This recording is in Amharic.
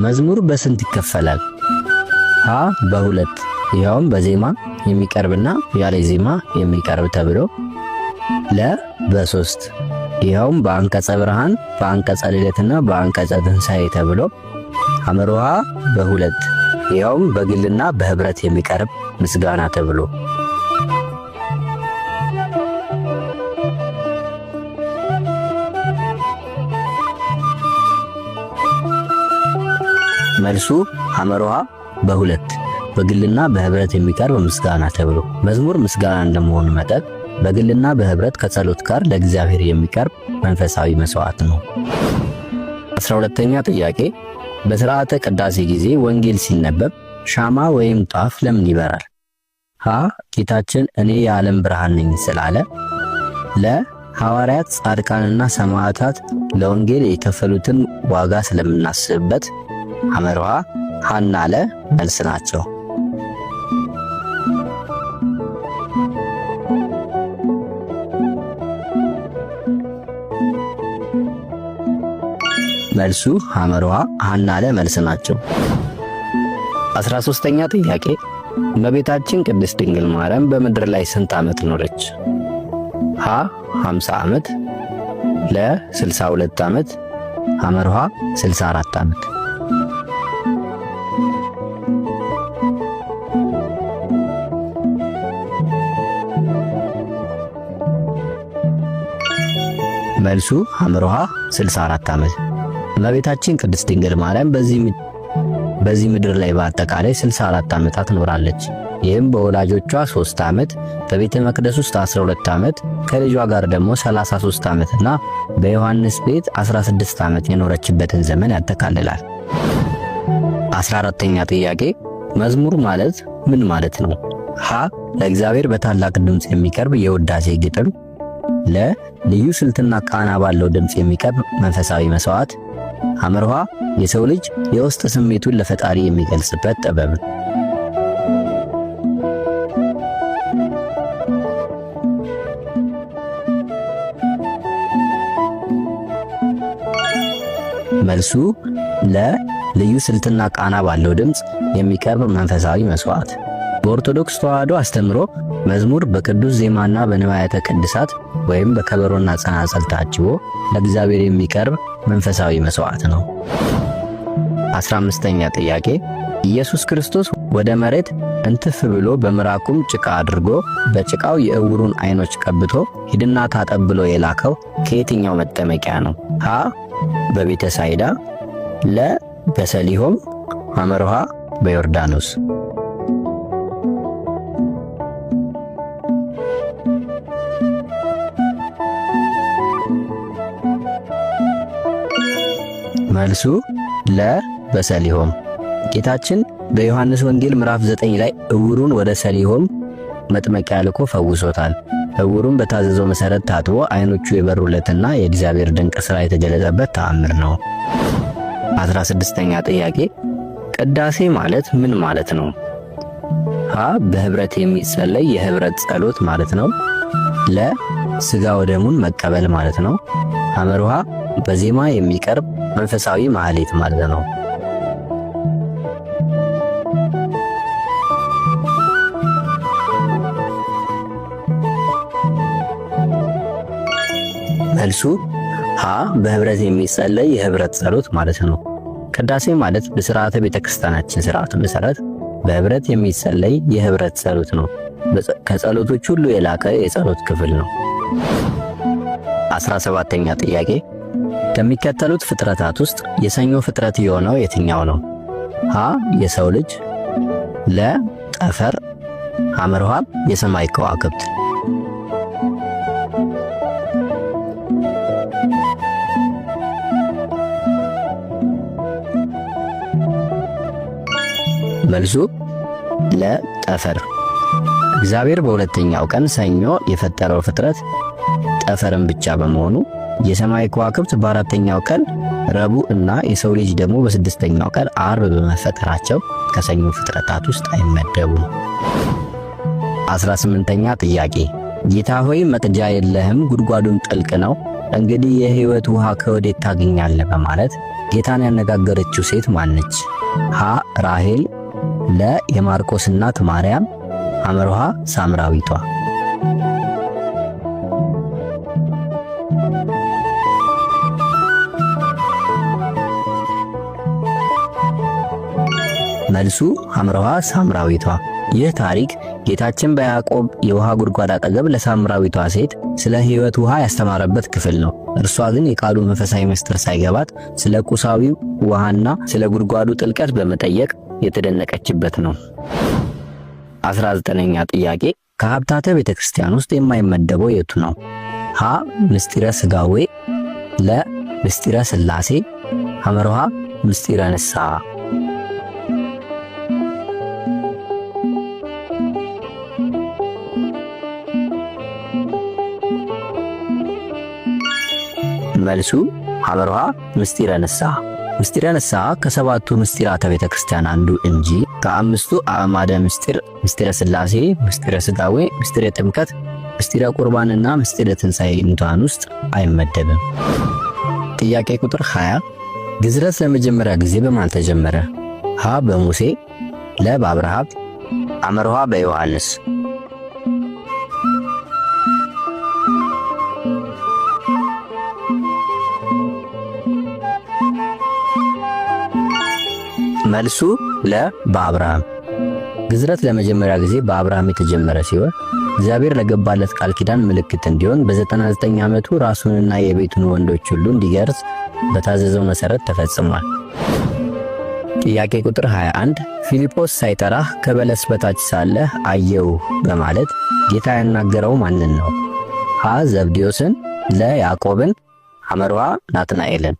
መዝሙር በስንት ይከፈላል? ሀ በሁለት፣ ይኸውም በዜማ የሚቀርብና ያለ ዜማ የሚቀርብ ተብሎ። ለ በሶስት፣ ይኸውም በአንቀጸ ብርሃን፣ በአንቀጸ ልደትና በአንቀጸ ትንሣኤ ተብሎ። ሐመርሃ በሁለት፣ ይኸውም በግልና በህብረት የሚቀርብ ምስጋና ተብሎ። መልሱ ሐመርሃ በሁለት፣ በግልና በህብረት የሚቀርብ ምስጋና ተብሎ። መዝሙር ምስጋና እንደመሆኑ መጠን በግልና በህብረት ከጸሎት ጋር ለእግዚአብሔር የሚቀርብ መንፈሳዊ መስዋዕት ነው። 12ኛ ጥያቄ፣ በሥርዓተ ቅዳሴ ጊዜ ወንጌል ሲነበብ ሻማ ወይም ጧፍ ለምን ይበራል? ሀ ጌታችን እኔ የዓለም ብርሃን ነኝ ስላለ፣ ለ ሐዋርያት ጻድቃንና ሰማዕታት ለወንጌል የከፈሉትን ዋጋ ስለምናስብበት፣ ሐመርሃ ሐና ለ መልስ ናቸው። መልሱ ሐመርሃ ሐና ለ መልስ ናቸው። 13ኛ ጥያቄ፣ እመቤታችን ቅድስት ድንግል ማርያም በምድር ላይ ስንት ዓመት ኖረች? ሀ 50 ዓመት፣ ለ 62 ዓመት፣ ሐመርሃ 64 ዓመት። መልሱ ሐመርሃ 64 ዓመት። እመቤታችን ቅድስት ድንግል ማርያም በዚህ ምድር ላይ በአጠቃላይ 64 ዓመታት ኖራለች። ይህም በወላጆቿ 3 ዓመት፣ በቤተ መቅደስ ውስጥ 12 ዓመት፣ ከልጇ ጋር ደግሞ 33 ዓመትና በዮሐንስ ቤት 16 ዓመት የኖረችበትን ዘመን ያጠቃልላል። 14ተኛ ጥያቄ፣ መዝሙር ማለት ምን ማለት ነው? ሀ ለእግዚአብሔር በታላቅ ድምፅ የሚቀርብ የውዳሴ ግጥም፣ ለ ልዩ ስልትና ቃና ባለው ድምፅ የሚቀርብ መንፈሳዊ መስዋዕት፣ ሐመርሃ የሰው ልጅ የውስጥ ስሜቱን ለፈጣሪ የሚገልጽበት ጥበብ። መልሱ ለ ልዩ ስልትና ቃና ባለው ድምፅ የሚቀርብ መንፈሳዊ መስዋዕት። በኦርቶዶክስ ተዋሕዶ አስተምሮ መዝሙር በቅዱስ ዜማና በንዋያተ ቅድሳት ወይም በከበሮና ጸናጽል ታጅቦ ለእግዚአብሔር የሚቀርብ መንፈሳዊ መስዋዕት ነው። 15ኛ ጥያቄ፣ ኢየሱስ ክርስቶስ ወደ መሬት እንትፍ ብሎ በምራቁም ጭቃ አድርጎ በጭቃው የዕውሩን ዓይኖች ቀብቶ ሂድና ታጠብ ብሎ የላከው ከየትኛው መጠመቂያ ነው? ሀ በቤተ ሳይዳ፣ ለ በሰሊሆም፣ ሐመርሃ በዮርዳኖስ። መልሱ ለ በሰሊሆም። ጌታችን በዮሐንስ ወንጌል ምዕራፍ 9 ላይ እውሩን ወደ ሰሊሆም መጥመቂያ ልኮ ፈውሶታል። እውሩን በታዘዘው መሰረት ታጥቦ ዓይኖቹ የበሩለትና የእግዚአብሔር ድንቅ ሥራ የተገለጸበት ተአምር ነው። 16ኛ ጥያቄ፣ ቅዳሴ ማለት ምን ማለት ነው? ሀ በህብረት የሚጸለይ የህብረት ጸሎት ማለት ነው። ለ ስጋ ወደሙን መቀበል ማለት ነው። ሐመርሃ በዜማ የሚቀርብ መንፈሳዊ ማህሌት ማለት ነው። መልሱ ሀ በህብረት የሚጸለይ የህብረት ጸሎት ማለት ነው። ቅዳሴ ማለት በስርዓተ ቤተክርስቲያናችን ስርዓት መሰረት በህብረት የሚጸለይ የህብረት ጸሎት ነው። ከጸሎቶች ሁሉ የላቀ የጸሎት ክፍል ነው። 17ኛ ጥያቄ፣ ከሚከተሉት ፍጥረታት ውስጥ የሰኞ ፍጥረት የሆነው የትኛው ነው? ሀ የሰው ልጅ፣ ለ ጠፈር፣ ሐመርሃ የሰማይ ከዋክብት። መልሱ ለ ጠፈር። እግዚአብሔር በሁለተኛው ቀን ሰኞ የፈጠረው ፍጥረት ጠፈርን ብቻ በመሆኑ የሰማይ ከዋክብት በአራተኛው ቀን ረቡዕ እና የሰው ልጅ ደግሞ በስድስተኛው ቀን አርብ በመፈጠራቸው ከሰኞ ፍጥረታት ውስጥ አይመደቡም። 18ኛ ጥያቄ፣ ጌታ ሆይ መቅጃ የለህም፣ ጉድጓዱም ጥልቅ ነው፣ እንግዲህ የሕይወት ውሃ ከወዴት ታገኛለህ? በማለት ጌታን ያነጋገረችው ሴት ማነች? ሀ ራሄል፣ ለ የማርቆስ እናት ማርያም፣ ሐመርሃ ሳምራዊቷ። መልሱ ሐምራዋ ሳምራዊቷ። ይህ ታሪክ ጌታችን በያዕቆብ የውሃ ጉድጓድ አጠገብ ለሳምራዊቷ ሴት ስለ ሕይወት ውሃ ያስተማረበት ክፍል ነው። እርሷ ግን የቃሉ መንፈሳዊ ምስጢር ሳይገባት ስለ ቁሳዊው ውሃና ስለ ጉድጓዱ ጥልቀት በመጠየቅ የተደነቀችበት ነው። 19ኛ ጥያቄ ከሀብታተ ቤተ ክርስቲያን ውስጥ የማይመደበው የቱ ነው? ሀ ምስጢረ ስጋዌ፣ ለ ምስጢረ ስላሴ፣ ሐመርሃ ምስጢረ ንስሐ። መልሱ ሐመርሃ ምስጢረ ንስሐ። ምስጢረ ንስሐ ከሰባቱ ምስጢራተ ቤተ ክርስቲያን አንዱ እንጂ ከአምስቱ አዕማደ ምስጢር ምስጢረ ሥላሴ፣ ምስጢረ ሥጋዌ፣ ምስጢረ ጥምቀት፣ ምስጢረ ቁርባንና ምስጢረ ትንሣኤ ሙታን ውስጥ አይመደብም። ጥያቄ ቁጥር 20 ግዝረት ለመጀመሪያ ጊዜ በማን ተጀመረ? ሀ በሙሴ፣ ለ በአብርሃም፣ ሐመርሃ በዮሐንስ። መልሱ ለ በአብርሃም። ግዝረት ለመጀመሪያ ጊዜ በአብርሃም የተጀመረ ሲሆን እግዚአብሔር ለገባለት ቃል ኪዳን ምልክት እንዲሆን በ99 ዓመቱ ራሱንና የቤቱን ወንዶች ሁሉ እንዲገርዝ በታዘዘው መሰረት ተፈጽሟል። ጥያቄ ቁጥር 21 ፊልጶስ ሳይጠራህ ከበለስ በታች ሳለህ አየሁህ በማለት ጌታ ያናገረው ማንን ነው? ሀ ዘብዴዎስን፣ ለ ያዕቆብን፣ ሐመርሃ ናትናኤልን።